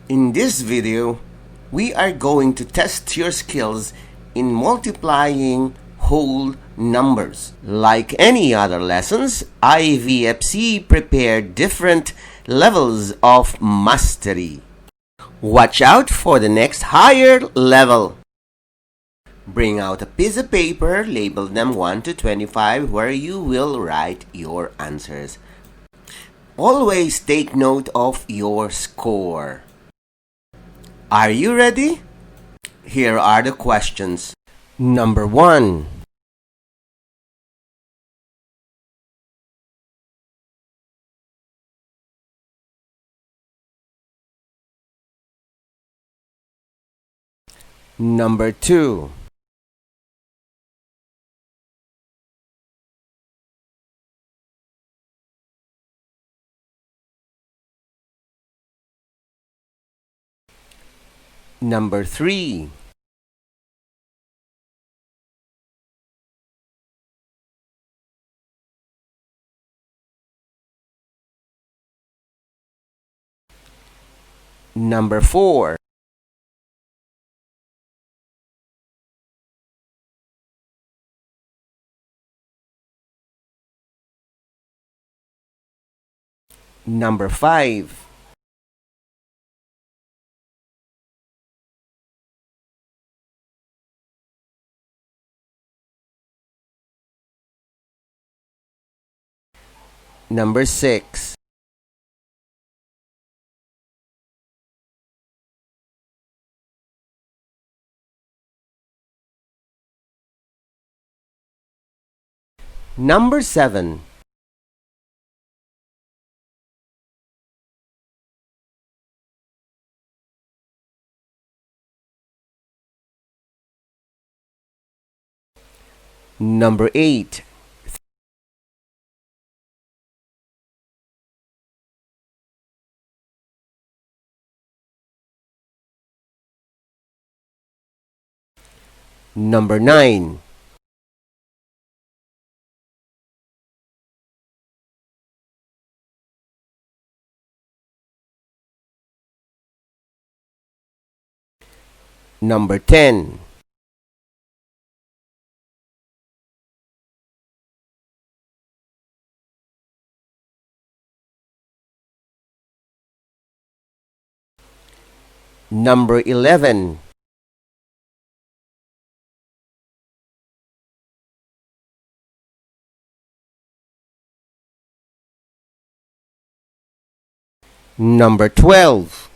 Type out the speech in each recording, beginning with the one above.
In this video, we are going to test your skills in multiplying whole numbers. Like any other lessons, IVFC prepared different levels of mastery. Watch out for the next higher level. Bring out a piece of paper, label them 1 to 25 where you will write your answers. Always take note of your score. Are you ready? Here are the questions. Number 1. Number 2. Number 3. Number 4. Number 5. Number 6. Number 7. Number 8. Number 9. Number 10. Number 11. Number 12.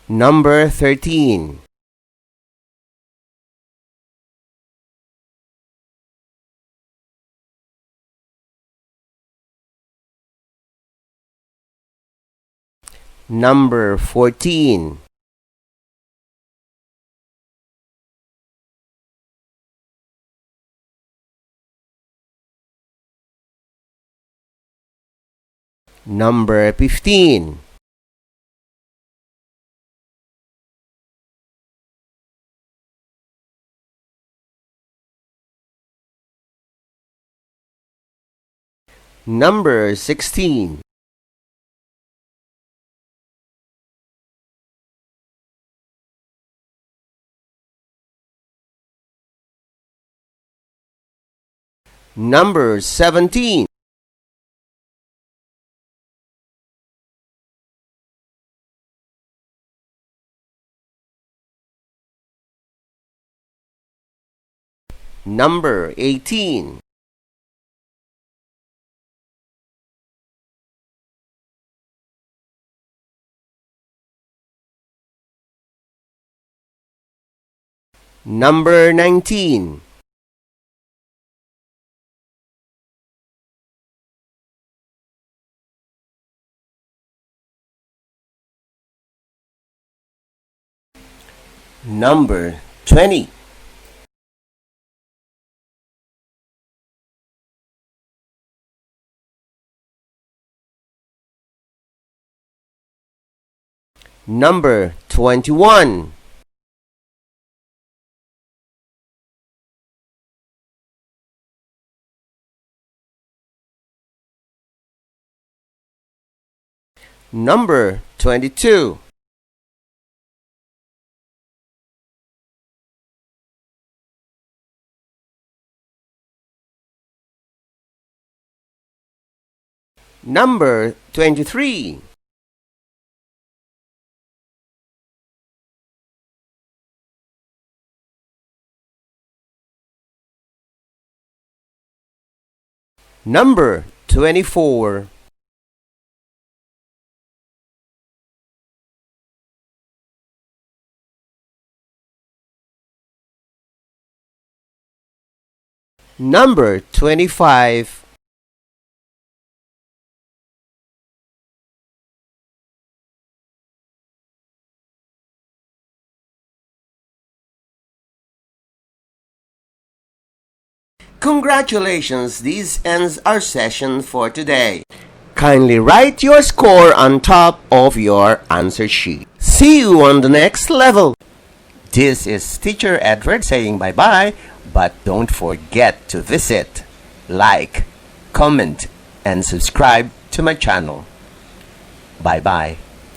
Number 13. Number 14. Number 15. Number 16. Number 17. Number 18. Number 19. Number 20. Number 21. Number 22. Number 23. Number 24. Number 25. Congratulations, this ends our session for today. Kindly write your score on top of your answer sheet. See you on the next level. This is Teacher Edward saying bye-bye, but don't forget to visit, like, comment, and subscribe to my channel. Bye-bye.